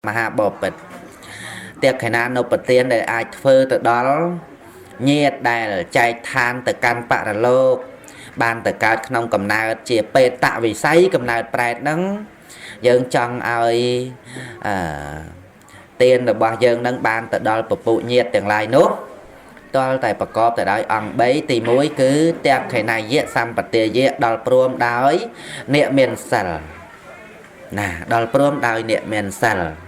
មហាបពិត តេខេណានុបទានដែលអាចធ្វើទៅដល់ញាតដែលចែកឋានទៅកាន់បរលោក បានទៅកើតក្នុងកំណើតជាបេតវិស័យកំណើតប្រែតហ្នឹង យើងចង់ឲ្យអឺទានរបស់យើងនឹងបានទៅដល់ពពុញាតទាំងឡាយនោះ ទាល់តែប្រកបទៅដោយអង្គ3។ ទី1 គឺតេខេណាយៈសម្បទាយៈ ដល់ព្រមដោយអ្នកមានសិលណា ដល់ព្រមដោយអ្នកមានសិល។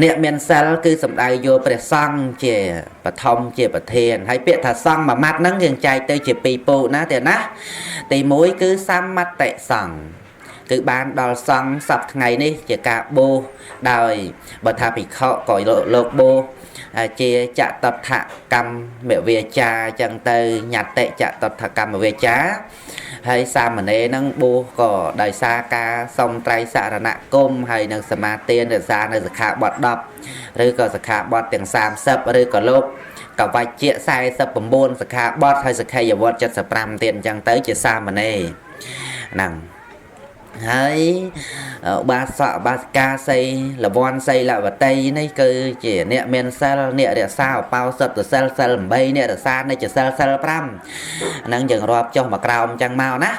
អ្នកមានសិលគឺសំដៅយកព្រះសង្ឃជាបឋមជាប្រធាន ហើយពាក្យថាសង្ឃមួយម៉ាត់ហ្នឹង យើងចែកទៅជាពីរពូណាទេណា។ ទី1 គឺសមតិសង្ឃ គឺបានដល់សង្ឃសប្ថ្ងៃនេះជាការបូសដោយ បើថាភិក្ខុក៏លោកបូសជាចតថកម្មវាចាចឹងទៅ ញតិចតថកម្មវាចា ហើយសាមណេរនឹងបួសក៏ដោយសារការសុំត្រៃសរណគម ហើយនឹងសមាទានរក្សានៅសិក្ខាបទ10 ឬក៏សិក្ខាបទទាំង30 ឬក៏លោកកវច្ចៈ49សិក្ខាបទ ហើយសិក្ខីយវត្ត75ទៀត អញ្ចឹងទៅជាសាមណេរហ្នឹង។ ហើយបាសកបាសិកាសីលវ័នសីលវតីនេះ គឺជាអ្នកមានសិល អ្នករក្សាឧបោសថសិល សិល8 អ្នករក្សានៃជាសិល សិល5ហ្នឹង យើងរាប់ចុះមកក្រោមអញ្ចឹងមកណា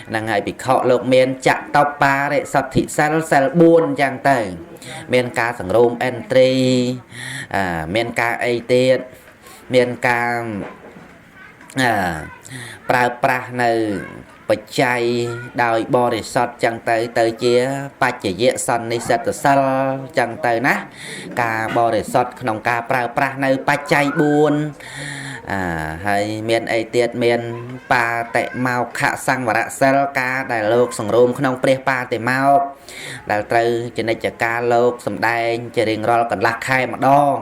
ហ្នឹងហើយ។ ភិក្ខុលោកមានចតបារិសុទ្ធិសិល សិល4អញ្ចឹងទៅ មានការសង្រួម entry មានការអីទៀត មានការប្រើប្រាស់នៅបច្ច័យដោយបរិសុទ្ធចឹងទៅ ទៅជាបច្ចយៈសន្និសិទសិលចឹងទៅណា ការបរិសុទ្ធក្នុងការប្រើប្រាស់នៅបច្ច័យ4 អាហើយមានអីទៀត មានបាតិមោខសង្វរសិល ការដែលលោកសង្រួមក្នុងព្រះបាតិមោក ដែលត្រូវចនិច្ចការលោកសំដែងជារៀងរាល់កន្លះខែម្ដង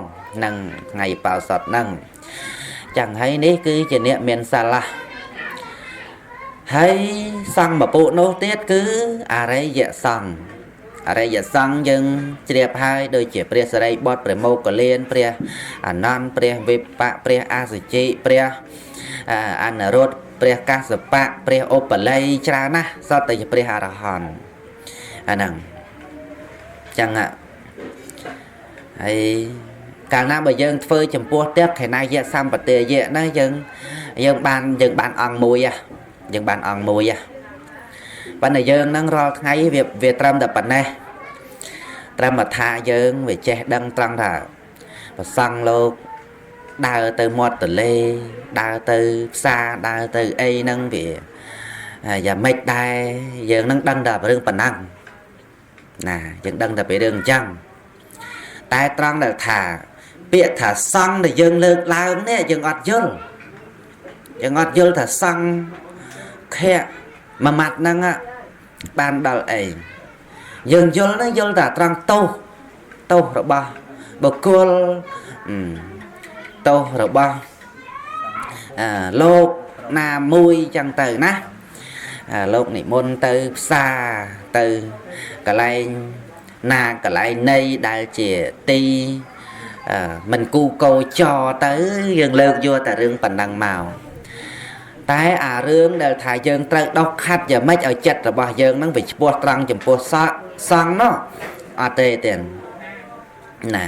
នឹងថ្ងៃបោសតហ្នឹងចឹង។ ហើយនេះគឺជាអ្នកមានសិល។ ហើយសង្ឃមពុនោះទៀតគឺអរិយសង្ឃ។ អរិយសង្ឃយើងជ្រាបហើយ ដូចជាព្រះសរិបុត្រ ព្រះមោគលាន ព្រះអានន្ទ ព្រះវិបៈ ព្រះអាសជិ ព្រះអនុរុទ្ធ ព្រះកាសបៈ ព្រះឧបល័យ ច្រើនណាស់ សុទ្ធតែជាព្រះអរហន្តអាហ្នឹងចឹង។ ហើយកាលណាបើយើងធ្វើចំពោះទៀតខេណាយៈសម្បទាយៈណា យើងយើងបានយើងបានអង្គមួយ យើងបានអង្គមួយ ប៉ុន្តែយើងនឹងរាល់ថ្ងៃវាត្រឹមតែប៉ុណ្ណេះ ត្រឹមតែថាយើងវាចេះដឹងត្រង់ថាប្រសង់លោកដើរទៅមាត់ទលេ ដើរទៅផ្សារ ដើរទៅអីហ្នឹងវាយ៉ាងម៉េចដែរ យើងនឹងដឹងតែរឿងប៉ុណ្ណឹងណា យើងដឹងតែពីរឿងអញ្ចឹង។ តែត្រង់ដែលថាពាក្យថាសង្ឃដែលយើងលើកឡើងនេះ យើងអត់យល់ យើងអត់យល់ថាសង្ឃខៈមួយម៉ាត់ហ្នឹងបានដល់អី។ យើងយល់ហ្នឹង យល់តែត្រង់ទោស ទោសរបស់បុគ្គល ទោសរបស់លោកណាមួយចឹងទៅណា លោកនិមន្តទៅផ្សារ ទៅកន្លែងណាកន្លែងណីដែលជាទីមិនគូកោចទៅ យើងលើកយកតែរឿងប៉ុណ្ណឹងមក។ តែអារឿងដែលថាយើងត្រូវដោះខាត់យ៉ាងម៉េចឲ្យចិត្តរបស់យើងនឹងវាឈ្មោះត្រង់ចំពោះសង្ឃនោះ អត់ទេទេណា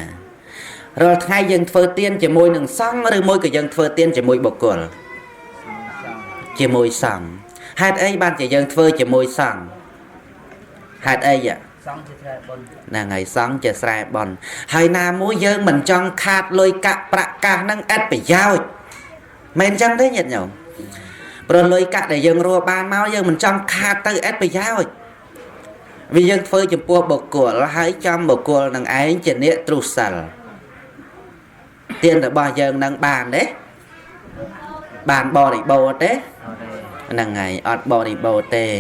។ រាល់ថ្ងៃយើងធ្វើទានជាមួយនឹងសង្ឃ ឬមួយក៏យើងធ្វើទានជាមួយបុគ្គល ជាមួយសង្ឃ? ហេតុអីបានជាយើងធ្វើជាមួយសង្ឃ? ហេតុអី? សង្ឃជាស្រែបុណ្យហ្នឹងហើយ សង្ឃជាស្រែបុណ្យហើយ។ ណាមួយយើងមិនចង់ខាតលុយកាក់ប្រាក់កាសហ្នឹងឥតប្រយោជន៍ មែនចឹងទេញាតិញោម? ព្រោះលុយកាក់ដែលយើងរកបានមក យើងមិនចង់ខាតទៅឥតប្រយោជន៍ វាយើងធ្វើចំពោះបុគ្គល ហើយចំបុគ្គលនឹងឯងជាអ្នកទ្រុសិល ទានរបស់យើងនឹងបានទេ បានបរិបូរទេ? ហ្នឹងហើយ អត់បរិបូរទេ។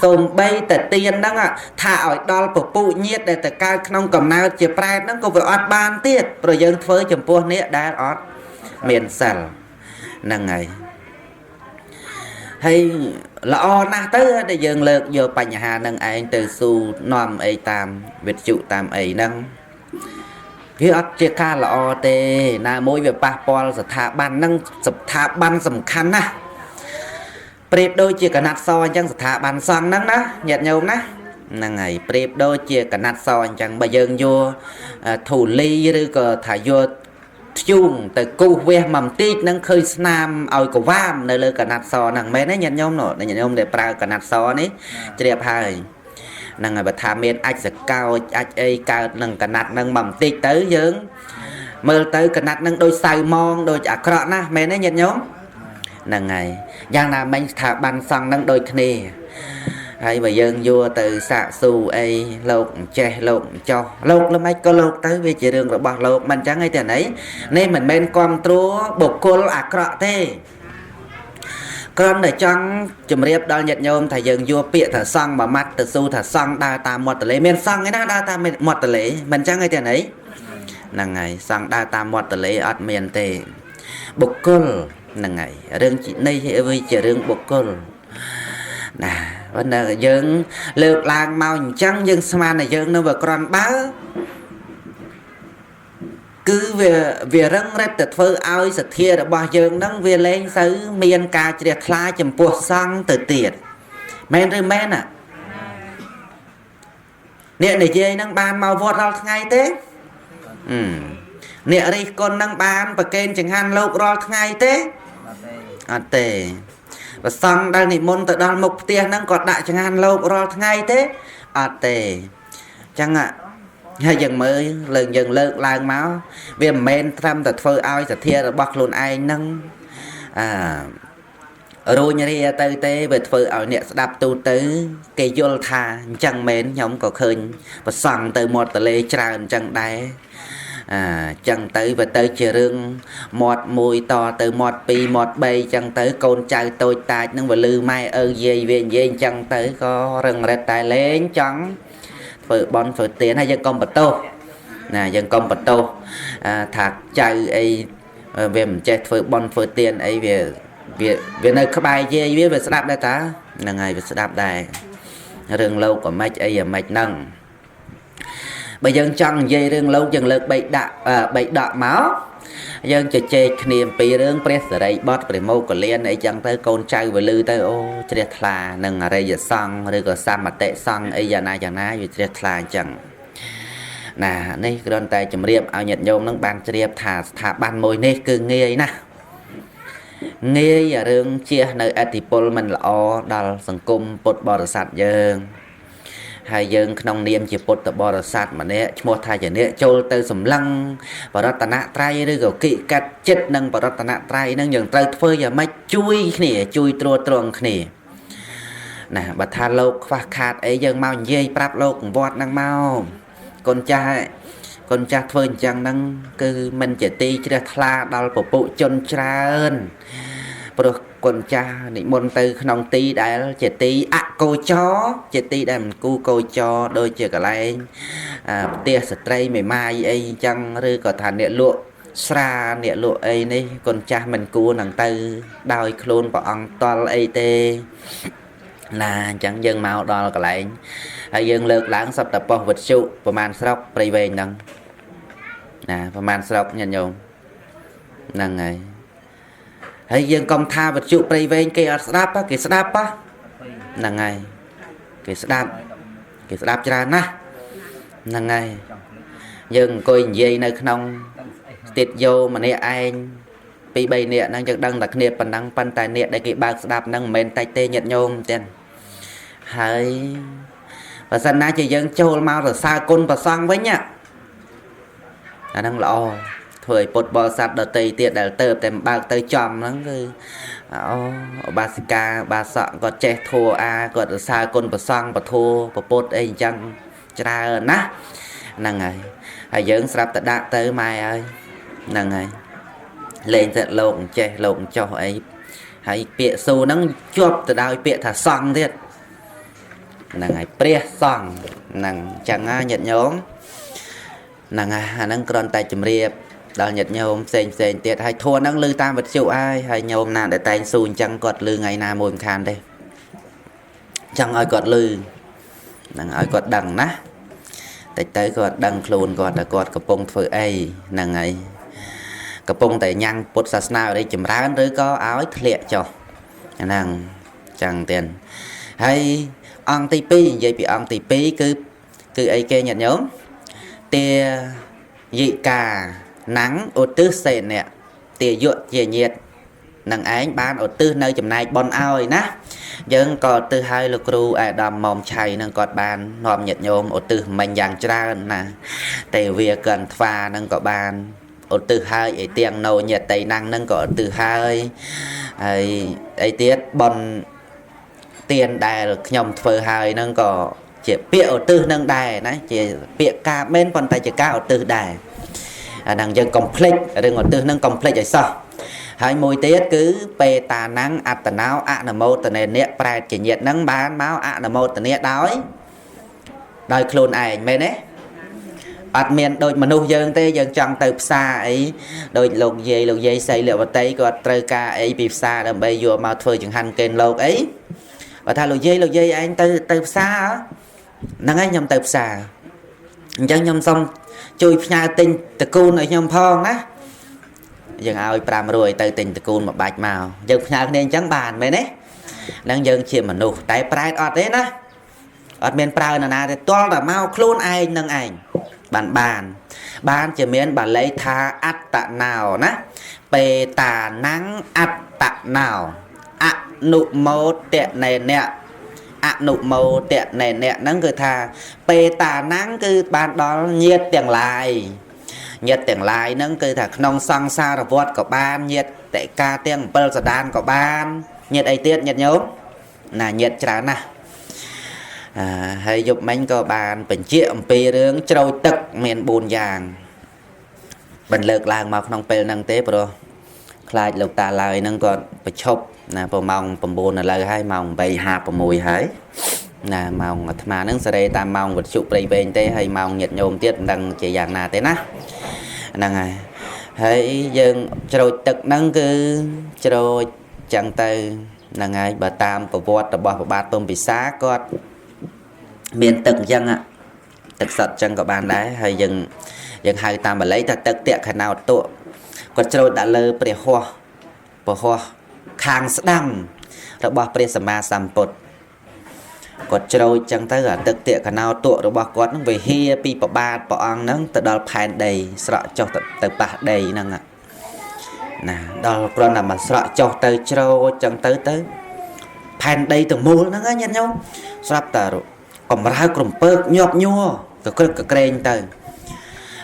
សូម្បីតែទានហ្នឹងថាឲ្យដល់ពពុញាតដែលទៅកើតក្នុងកំណើតជាប្រែតហ្នឹង ក៏វាអត់បានទៀត ព្រោះយើងធ្វើចំពោះអ្នកដែលអត់មានសិលហ្នឹងហើយ។ ហើយល្អណាស់ទៅដែលយើងលើកយកបញ្ហានឹងឯងទៅស៊ូនាំអីតាមវិទ្យុតាមអីហ្នឹង វាអត់ជាការល្អទេណាមួយ វាប៉ះពាល់ស្ថាប័នហ្នឹង ស្ថាប័នសំខាន់ណាស់ ប្រៀបដូចជាកណាត់សអញ្ចឹង ស្ថាប័នសង្ឃហ្នឹងណាញាតិញោមណា ហ្នឹងហើយប្រៀបដូចជាកណាត់សអញ្ចឹងបើយើងយកធូលីឬក៏ថាយកធ្យូងទៅគូសវះមួយបន្តិចនឹងឃើញស្នាមឲ្យកវាមនៅលើកណាត់សហ្នឹងមែនទេញាតិញោមនោះញាតិញោមដែលប្រើកណាត់សនេះជ្រាបហើយហ្នឹងហើយបើថាមានអាចសកោចអាចអីកើតនឹងកណាត់ហ្នឹងមួយបន្តិចទៅយើងមើលទៅកណាត់ហ្នឹងដូចសៅម៉ងដូចអាក្រក់ណាស់មែនទេញាតិញោមហ្នឹងហើយយ៉ាងណាមិញស្ថាប័នសង្ឃហ្នឹងដូចគ្នាហើយបើយើងយកទៅសាកស៊ូអីលោកចេះលោកចោះលោកល្មិចក៏លោកទៅវាជារឿងរបស់លោកមិនអញ្ចឹងឯទេណីនេះមិនមែនគ្រប់គ្រងបុគ្គលអាក្រក់ទេគ្រាន់តែចង់ជម្រាបដល់ញាតិញោមថាយើងយកពាក្យថាសង្ឃមួយម៉ាត់ទៅស៊ូថាសង្ឃដើរតាមមាត់ទន្លេមានសង្ឃឯណាដើរតាមមាត់ទន្លេមិនអញ្ចឹងឯទេណីហ្នឹងហើយសង្ឃដើរតាមមាត់ទន្លេអត់មានទេបុគ្គលហ្នឹងហើយរឿងនេះវាជារឿងបុគ្គលណាប៉ុន្តែយើងលើកឡើងមកអញ្ចឹងយើងស្មានតែយើងនៅវាក្រន់បើគឺវារឹងរិតទៅធ្វើឲ្យសទ្ធារបស់យើងនឹងវាលែងសូវមានការជ្រះថ្លាចំពោះសង្ឃទៅទៀតមែនឬមែនណាអ្នកនិយាយនឹងបានមកវត្តរាល់ថ្ងៃទេអ្នករិះគន់នឹងបានប្រកេនចង្ហាន់លោករាល់ថ្ងៃទេអត់ទេប្រសង់ដែលនិមន្តទៅដល់មុខផ្ទះហ្នឹងក៏ដាក់ចង្ហាន់លោករាល់ថ្ងៃទេអត់ទេអញ្ចឹងហើយយើងមើលលើកយើងលើកឡើងមកវាមិនមែនត្រឹមតែធ្វើឲ្យសទ្ធារបស់ខ្លួនឯងហ្នឹងរួញរាទៅទេវាធ្វើឲ្យអ្នកស្ដាប់ទូទៅគេយល់ថាអញ្ចឹងមែនខ្ញុំក៏ឃើញប្រសង់ទៅមាត់ទន្លេច្រើនអញ្ចឹងដែរចឹងទៅវាទៅជារឿងមាត់មួយតទៅមាត់ពីរមាត់3ចឹងទៅកូនចៅតូចតាចនឹងវាលឺម៉ែឪយាយវានិយាយចឹងទៅក៏រឹងរិតតែលែងចង់ធ្វើបន់ធ្វើទានហើយយើងកុំបន្ទោសណាយើងកុំបន្ទោសថាចៅអីវាមិនចេះធ្វើបន់ធ្វើទានអីវានៅក្បែរយាយវាស្ដាប់ដែរតាហ្នឹងហើយវាស្ដាប់ដែររឿងលោកក៏មិនអីអាម៉េចហ្នឹងបើយើងចង់និយាយរឿងលោកយើងលើកបីដាក់បីដកមកយើងជជែកគ្នាអំពីរឿងព្រះសិរីបុត្រព្រះមោគលានអីចឹងទៅកូនចៅវាលឺទៅអូជ្រះថ្លានឹងអរិយសង្ឃឬក៏សមតិសង្ឃអីយ៉ាងណាយ៉ាងណាវាជ្រះថ្លាអញ្ចឹងណានេះគ្រាន់តែជម្រាបឲ្យញាតិញោមនឹងបានជ្រាបថាស្ថាប័នមួយនេះគឺងាយណាស់ងាយរឿងជះនៅឥទ្ធិពលមិនល្អដល់សង្គមពុទ្ធបរិស័ទយើងហើយយើងក្នុងនាមជាពុទ្ធបរិស័ទម្នាក់ឈ្មោះថាជាអ្នកចូលទៅសម្លឹងបរតនត្រ័យឬក៏គិកាត់ចិត្តនឹងបរតនត្រ័យនឹងយើងត្រូវធ្វើយ៉ាងម៉េចជួយគ្នាជួយត្រួតត្រងគ្នាណាបើថាលោកខ្វះខាតអីយើងមកនិយាយប្រាប់លោកវត្តហ្នឹងមកកូនចាស់កូនចាស់ធ្វើអញ្ចឹងហ្នឹងគឺមិនជាទីជ្រះថ្លាដល់ពពុជនច្រើនព្រោះកូនចាស់និមន្តទៅក្នុងទីដែលជាទីអកោចរជាទីដែលមិនគូកោចរដូចជាកន្លែងផ្ទះស្ត្រីមេម៉ាយអីអញ្ចឹងឬក៏ថាអ្នកលក់ស្រាអ្នកលក់អីនេះកូនចាស់មិនគួរនឹងទៅដោយខ្លួនព្រះអង្គតល់អីទេណាអញ្ចឹងយើងមកដល់កន្លែងហើយយើងលើកឡើងសត្វតប៉ុស្វិទ្យុប្រហែលស្រុកព្រៃវែងហ្នឹងណាប្រហែលស្រុកញាតិញោមហ្នឹងហើយហើយយើងកុំថាវិទ្យុព្រៃវែងគេអត់ស្ដាប់គេស្ដាប់ហ្នឹងហើយគេស្ដាប់គេស្ដាប់ច្រើនណាស់ហ្នឹងហើយយើងអង្គុយនិយាយនៅក្នុងស្ទីឌីយ៉ូម្នាក់ឯងពីរបីនាក់ហ្នឹងយើងដឹងតែគ្នាប៉ុណ្ណឹងប៉ុន្តែអ្នកដែលគេបើកស្ដាប់ហ្នឹងមិនមែនតិចទេញាតិញោមទេហើយបើសិនណាជាយើងចូលមកសរសើរគុណព្រះសង្ឃវិញអាហ្នឹងល្អធ្វើឲ្យពុទ្ធបរិស័ទដទៃទៀតដែលទៅតែបើកទៅចំហ្នឹងគឺអូឧបាសិកាបាសកគាត់ចេះធัวអាគាត់សរសើរគុណព្រះសង្ឃពធัวពពុទ្ធអីអញ្ចឹងច្រើនណាស់ហ្នឹងហើយហើយយើងស្រាប់តែដាក់ទៅម៉ែហើយហ្នឹងហើយលេងតែលោកអញ្ចេះលោកអញ្ចោះអីហើយពាក្យស៊ូហ្នឹងជាប់ទៅដោយពាក្យថាសង្ឃទៀតហ្នឹងហើយព្រះសង្ឃហ្នឹងអញ្ចឹងណាញាតិញោមហ្នឹងហើយអាហ្នឹងគ្រាន់តែជម្រាបដល់ញាតិញោមផ្សេងផ្សេងទៀតហើយធัวហ្នឹងឮតាមវិទ្យុហើយហើយញោមណាដែលតែងស៊ូអញ្ចឹងគាត់ឮថ្ងៃណាមួយមិនខានទេចង់ឲ្យគាត់ឮហ្នឹងឲ្យគាត់ដឹងណាតិចទៅគាត់ដឹងខ្លួនគាត់ថាគាត់កំពុងធ្វើអីហ្នឹងហើយកំពុងតែញ៉ាំងពុទ្ធសាសនាឲ្យរីកចម្រើនឬក៏ឲ្យធ្លាក់ចុះហ្នឹងចឹងទៀតហើយ អង្គទី2និយាយពីអង្គទី2គឺអីគេញាតិញោមទាយិកាណាំងឧទ្ទិសសេនៈទាយុជាញាតិនឹងឯងបានឧទ្ទិសនៅចំណែកបុណ្យឲ្យណាយើងក៏ឧទ្ទិសឲ្យលោកគ្រូអាដាមមុំឆៃនឹងគាត់បាននាំញាតិញោមឧទ្ទិសមិញយ៉ាងច្រើនណាទេវាកិនថ្វានឹងក៏បានឧទ្ទិសហើយអីទាំងណូញាតិណាំងនឹងក៏ឧទ្ទិសហើយហើយអីទៀតបុណ្យទានដែលខ្ញុំធ្វើហើយនឹងក៏ជាពាក្យឧទ្ទិសនឹងដែរណាជាពាក្យការមែនប៉ុន្តែជាការឧទ្ទិសដែរអាហ្នឹងយើងកុំភ្លេចរឿងឧទ្ទិសនឹងកុំភ្លេចឲ្យសោះហើយមួយទៀតគឺបេតានំអត្តណោអនុមោទនេនៈប្រែតជាញាតិនឹងបានមកអនុមោទនាដោយខ្លួនឯងមែនទេអត់មានដូចមនុស្សយើងទេយើងចង់ទៅផ្សារអីដូចលោកយាយសីលវតីគាត់ត្រូវការអីពីផ្សារដើម្បីយកមកធ្វើចង្ហាន់កេនលោកអីបើថាលោកយាយឯងទៅផ្សារហ្នឹងហើយខ្ញុំទៅផ្សារអញ្ចឹងខ្ញុំសូមជួយផ្ញើទិញតកូនឲ្យខ្ញុំផងណាយើងឲ្យ500ទៅទិញតកូនមួយបាច់មកយើងផ្ញើគ្នាអញ្ចឹងបានមែនទេហ្នឹងយើងជាមនុស្សតែប្រែតអត់ទេណាអត់មានប្រើនរណាទេទាល់តែមកខ្លួនឯងនឹងឯងបានជាមានបាលីថាអត្តណោណាបេតានំអត្តណោអនុមោទនេនៈអនុមោទនេនៈហ្នឹងគឺថាបេតានំគឺបានដល់ញាតិទាំងឡាយញាតិទាំងឡាយហ្នឹងគឺថាក្នុងសង្សារវដ្តក៏បានញាតិកាទាំង7សដានក៏បានញាតិអីទៀតញាតិញោមណាញាតិច្រើនណាស់ហើយយប់មិញក៏បានបញ្ជាក់អំពីរឿងច្រូចទឹកមាន4យ៉ាងមិនលើកឡើងមកក្នុងពេលហ្នឹងទេព្រោះខ្លាចលោកតាឡើយហ្នឹងគាត់ប្រឈប់ណាព្រោះម៉ោង9ឥឡូវហើយម៉ោង8:56ហើយណាម៉ោងអាត្មាហ្នឹងសេរីតាមម៉ោងវិទ្យុព្រៃវែងទេហើយម៉ោងញាតិញោមទៀតមិនដឹងជាយ៉ាងណាទេណាហ្នឹងហើយហើយយើងច្រូចទឹកហ្នឹងគឺច្រូចចឹងទៅហ្នឹងហើយបើតាមប្រវត្តិរបស់ព្រះបាទពំពិសាគាត់មានទឹកអញ្ចឹងទឹកសុទ្ធអញ្ចឹងក៏បានដែរហើយយើងហៅតាមបាលីថាទឹកតក្ខណោតុគាត់ច្រូចដាក់លើព្រះហស្ថខាងស្ដាំរបស់ព្រះសម្មាសម្ពុទ្ធគាត់ច្រូចអញ្ចឹងទៅអាទឹកតក្ខណោតុរបស់គាត់នឹងវាហៀពីប្របាទព្រះអង្គហ្នឹងទៅដល់ផែនដីស្រក់ចុះទៅប៉ះដីហ្នឹងណាដល់គ្រាន់តែមកស្រក់ចុះទៅច្រូចអញ្ចឹងទៅផែនដីទាំងមូលហ្នឹងញាតិញោមស្រាប់តែកម្រើក្រំពើកញាប់ញ័រកក្រឹកកក្រែងទៅ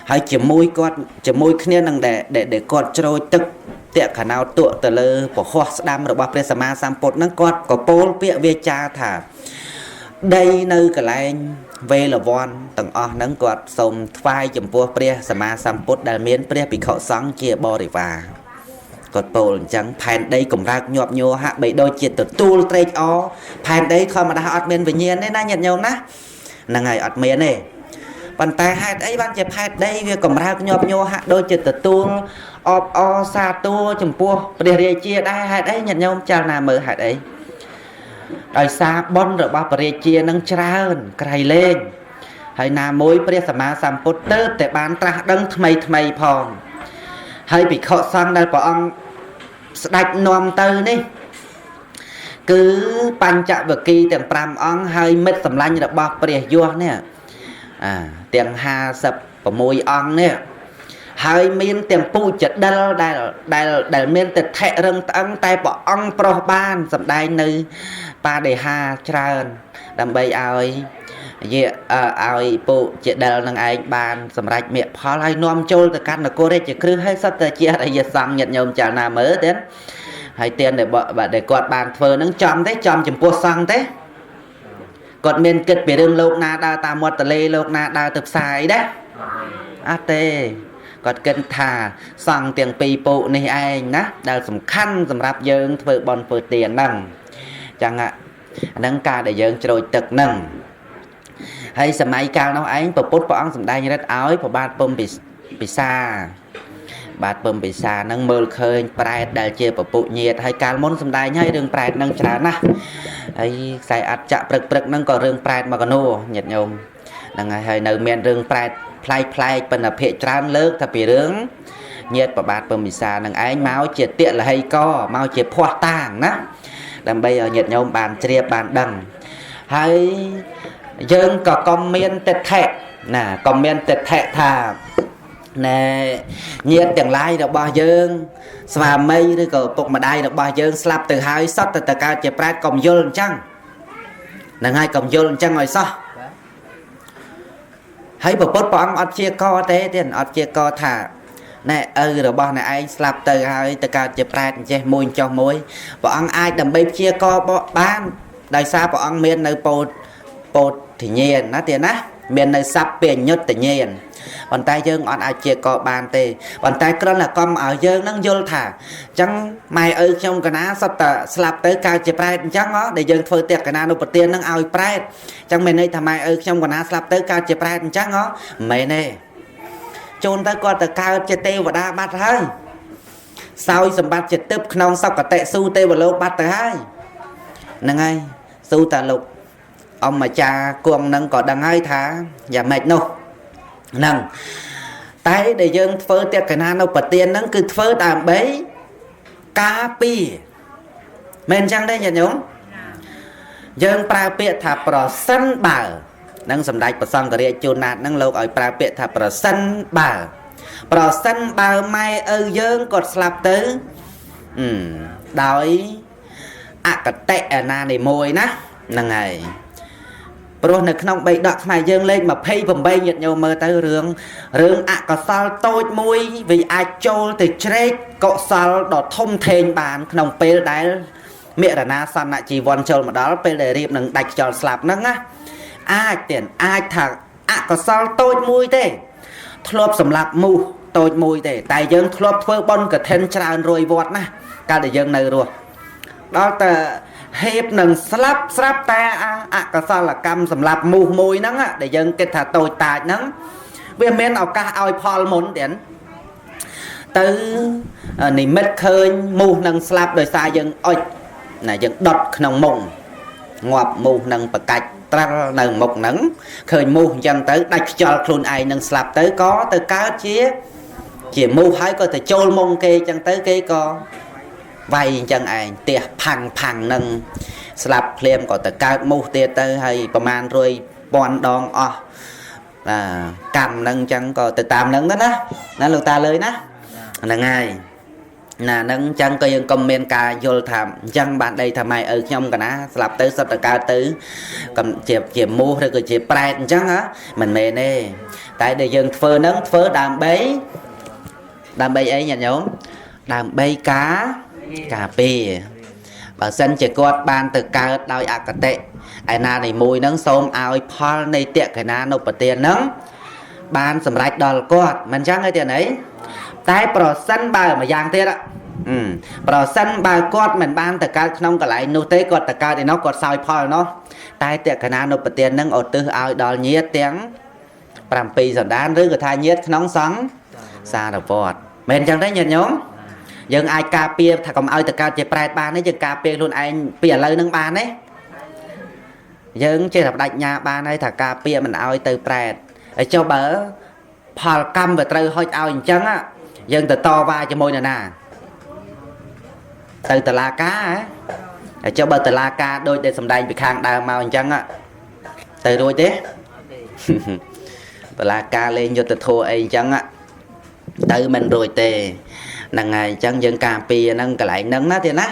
ហើយជាមួយគាត់ជាមួយគ្នានឹងដែលគាត់ច្រូចទឹកតក្ខណោតុទៅលើពហោះស្ដាំរបស់ព្រះសម្មាសម្ពុទ្ធហ្នឹងគាត់ក៏ពោលពាក្យវាចាថាដីនៅកន្លែងវេលវ័នទាំងអស់ហ្នឹងគាត់សូមថ្វាយចំពោះព្រះសម្មាសម្ពុទ្ធដែលមានព្រះភិក្ខុសង្ឃជាបរិវារគាត់ពោលអញ្ចឹងផែនដីកម្រើកញាប់ញ័រហាក់បីដូចជាទទួលត្រេកអរផែនដីធម្មតាអត់មានវិញ្ញាណទេណាញាតិញោមណាហ្នឹងហើយអត់មានទេប៉ុន្តែហេតុអីបានជាផែនដីវាកម្រើកញាប់ញ័រហាក់ដូចជាទទួលអបអរសាទរចំពោះព្រះរាជាដែរហេតុអីញាតិញោមចាលណាមើលហេតុអីដោយសារបុណ្យរបស់ព្រះរាជានឹងច្រើនក្រៃលែងហើយណាមួយព្រះសម្មាសម្ពុទ្ធទើបតែបានត្រាស់ដឹងថ្មីថ្មីផងហើយភិក្ខុសង្ឃដែលព្រះអង្គស្ដេចនាំទៅនេះគឺបញ្ចវគិទាំង5អង្គហើយមិត្តសម្លាញ់របស់ព្រះយសនេះទាំង56អង្គនេះហើយមានទាំងពូជដិលដែលមានទិដ្ឋិរឹងត្អឹងតែព្រះអង្គប្រោះបានសម្ដែងនៅបាដិហាច្រើនដើម្បីឲ្យឲ្យពូជដិលនឹងឯងបានសម្រេចមគ្គផលហើយនាំចូលទៅកាន់នគររាជក្រឹសហើយសុទ្ធតែជាអរិយសង្ឃញាតិញោមចាលណាមើលទៀតហើយទានដែលគាត់បានធ្វើនឹងចំទេចំចំពោះសង្ឃទេគាត់មានគិតពីរឿងលោកណាដើរតាមមាត់ទន្លេលោកណាដើរទៅផ្សារអីដែរអត់ទេគាត់គិតថាសង្ឃទាំងពីរពួកនេះឯងណាដែលសំខាន់សម្រាប់យើងធ្វើបុណ្យធ្វើទានហ្នឹងចឹងអាហ្នឹងការដែលយើងច្រូចទឹកហ្នឹងហើយសម័យកាលនោះឯងព្រះពុទ្ធព្រះអង្គសម្ដែងរិទ្ធឲ្យព្រះបាទពំពិសាបាទពំពិសាហ្នឹងមើលឃើញប្រែតដែលជាពពុញាតហើយកាលមុនសម្ដែងហើយរឿងប្រែតហ្នឹងច្រើនណាស់ហើយខ្សែអត់ចាក់ព្រឹកហ្នឹងក៏រឿងប្រែតមកកណោញាតិញោមហ្នឹងហើយនៅមានរឿងប្រែតប្លែកប៉ុន្តែភាកច្រើនលើកថាពីរឿងញាតប្របាទពំពិសានឹងឯងមកជាតិលហីកមកជាភ័ស្តុតាងណាដើម្បីឲ្យញាតិញោមបានជ្រាបបានដឹង ហើយយើងក៏កុំមានទិដ្ឋិណាកុំមានទិដ្ឋិថាណែញាតិទាំងឡាយរបស់យើងស្វាមីឬក៏ពុកម្ដាយរបស់យើងស្លាប់ទៅហើយសត្វទៅកើតជាប្រែតកុំយល់អញ្ចឹងហ្នឹងហើយកុំយល់អញ្ចឹងឲ្យសោះហើយព្រះពុទ្ធព្រះអង្គអត់ជាកទេទៀតអត់ជាកថាណែឪរបស់អ្នកឯងស្លាប់ទៅហើយទៅកើតជាប្រែតអញ្ចេះមួយចុះមួយព្រះអង្គអាចដើម្បីព្យាករបានដោយសារព្រះអង្គមាននៅពោធិញ្ញាណណាទៀតណាមាននៅសព្វញ្ញុត្តញ្ញាណប៉ុន្តែយើងអត់អាចជាកបានទេប៉ុន្តែគ្រាន់តែកុំឲ្យយើងនឹងយល់ថាអញ្ចឹងម៉ែឪខ្ញុំកណាសុទ្ធតែស្លាប់ទៅកើតជាប្រែតអញ្ចឹងហ៎ដែលយើងធ្វើតេកណានុប្រទាននឹងឲ្យប្រែតអញ្ចឹងមានន័យថាម៉ែឪខ្ញុំកណាស្លាប់ទៅកើតជាប្រែតអញ្ចឹងហ៎មិនមែនទេជូនទៅគាត់ទៅកើតជាទេវតាបាត់ហើយសោយសម្បត្តិជាទឹកក្នុងសុគតិស៊ូទេវលោកបាត់ទៅហើយហ្នឹងហើយស៊ូតាលោកអម្ចាគង់នឹងក៏ដឹងហើយថាយ៉ាងម៉េចនោះហ្នឹងតែដែលយើងធ្វើតេកណានុប្រទានហ្នឹងគឺធ្វើដើម្បីការពារមែនអញ្ចឹងទេញាតិញោមយើងប្រើពាក្យថាប្រសិនបើនឹងសម្ដេចព្រះសង្ឃរាជជួនណាតហ្នឹងលោកឲ្យប្រើពាក្យថាប្រសិនបើប្រសិនបើម៉ែឪយើងគាត់ស្លាប់ទៅដោយអកតិឯណានៃមួយណាហ្នឹងហើយព្រោះនៅក្នុងបៃដកខ្មែរយើងលេខ28ញាតិញោមមើលទៅរឿងអកុសលតូចមួយវាអាចចូលទៅជ្រែកកុសលដ៏ធំធេងបានក្នុងពេលដែលមរណាសន្នជីវ័នចូលមកដល់ពេលដែលរៀបនឹងដាច់ខ្យល់ស្លាប់ហ្នឹងណាអាចទៀតអាចថាអកុសលតូចមួយទេធ្លាប់សម្លាប់មូសតូចមួយទេតែយើងធ្លាប់ធ្វើបុណ្យកឋិនច្រើនរួយវត្តណាកាលដែលយើងនៅរស់ដល់តែហេបនឹងស្លាប់ស្រាប់តែអកុសលកម្មសម្រាប់មូសមួយហ្នឹងដែលយើងគិតថាតូចតាចហ្នឹងវាមានឱកាសឲ្យផលមុនទៀតទៅនិមិត្តឃើញមូសនឹងស្លាប់ដោយសារយើងអុចណាយើងដុតក្នុងមុងងាប់មូសនឹងបកាច់ត្រាល់នៅមុខហ្នឹងឃើញមូសអញ្ចឹងទៅដាច់ខ្យល់ខ្លួនឯងនឹងស្លាប់ទៅក៏ទៅកើតជាមូសហើយក៏ទៅចូលមុងគេអញ្ចឹងទៅគេក៏វាយអញ្ចឹងឯងផ្ទះផាំងផាំងនឹងស្លាប់ភ្លាមក៏ទៅកើតមូសទៀតទៅហើយប្រមាណរួយពាន់ដងអស់កម្មហ្នឹងអញ្ចឹងក៏ទៅតាមហ្នឹងទៅណាណាលោកតាលើយណាហ្នឹងហើយណាហ្នឹងអញ្ចឹងក៏យើងកុំមានការយល់ថាអញ្ចឹងបានដីថាម៉ែឪខ្ញុំកណាស្លាប់ទៅសុទ្ធតែកើតទៅកំជាមូសឬក៏ជាប្រែតអញ្ចឹងហ៎មិនមែនទេតែដែលយើងធ្វើហ្នឹងធ្វើដើម្បីអីញាតិញោមដើម្បីការពារបើសិនជាគាត់បានទៅកើតដោយអកតិឯណានៃមួយហ្នឹងសូមឲ្យផលនៃតេកណានុប្រទានហ្នឹងបានសម្រេចដល់គាត់មិនអញ្ចឹងទេទៀតអីតែប្រសិនបើមួយយ៉ាងទៀតប្រសិនបើគាត់មិនបានទៅកើតក្នុងកន្លែងនោះទេគាត់ទៅកើតឯនោះគាត់សោយផលនោះតែតេកណានុប្រទានហ្នឹងឧទ្ទិសឲ្យដល់ញាតិទាំង7សន្តានឬក៏ថាញាតិក្នុងសង្សារវដ្តមែនអញ្ចឹងទេញាតិញោមយើងអាចការពារថាកុំឲ្យទៅកើតជាប្រែតបានទេយើងការពារខ្លួនឯងពីឥឡូវនឹងបានទេយើងចេះតែបដិញ្ញាបានហើយថាការពារមិនឲ្យទៅប្រែតហើយចុះបើផលកម្មវាត្រូវហុចឲ្យអញ្ចឹងយើងទៅតវ៉ាជាមួយនរណាទៅតឡាការហ៎ហើយចុះបើតឡាការដូចដែលសំដែងពីខាងដើមមកអញ្ចឹងទៅរួចទេតឡាការលេងយុទ្ធធម៌អីអញ្ចឹងទៅមិនរួចទេហ្នឹងហើយអញ្ចឹងយើងការពារហ្នឹងកន្លែងហ្នឹងណាទៀតណា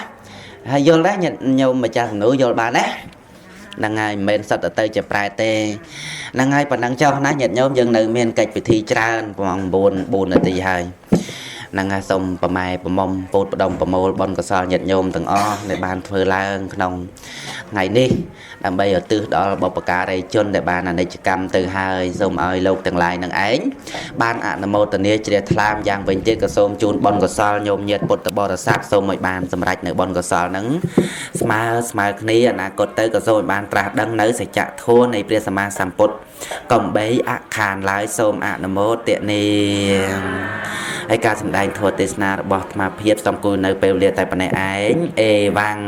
ហើយយល់ដែរញោមម្ចាស់សំណួរយល់បានណាហ្នឹងហើយមិនមែនសុទ្ធតែទៅជាប្រែទេហ្នឹងហើយប៉ុណ្ណឹងចុះណាញាតិញោមយើងនៅមានកិច្ចពិធីច្រើនប្រហែល9 4នាទីហើយហ្នឹងហើយសូមប្រម៉ែប្រមុំពោតផ្ដុំប្រមូលបុណ្យកុសលញាតិញោមទាំងអស់ដែលបានធ្វើឡើងក្នុងថ្ងៃនេះដើម្បីឧទ្ទិសដល់បុព្វការីជនដែលបានអនិច្ចកម្មទៅហើយសូមឲ្យលោកទាំងឡាយនឹងឯងបានអនុមោទនាជ្រះថ្លាយ៉ាងវិញទៀតក៏សូមជូនបុណ្យកុសលញោមញាតិពុទ្ធបរិស័ទសូមឲ្យបានសម្រេចនៅបុណ្យកុសលហ្នឹងស្មើគ្នាអនាគតទៅក៏សូមឲ្យបានត្រាស់ដឹងនៅសច្ចធម៌នៃព្រះសម្មាសម្ពុទ្ធកំបីអខានឡើយសូមអនុមោទនាហើយការសម្ដែងធម៌ទេសនារបស់អាត្មាភាពសូមគូនៅពេលវេលាតែប៉ុណ្ណេះឯងអេវ៉ាំង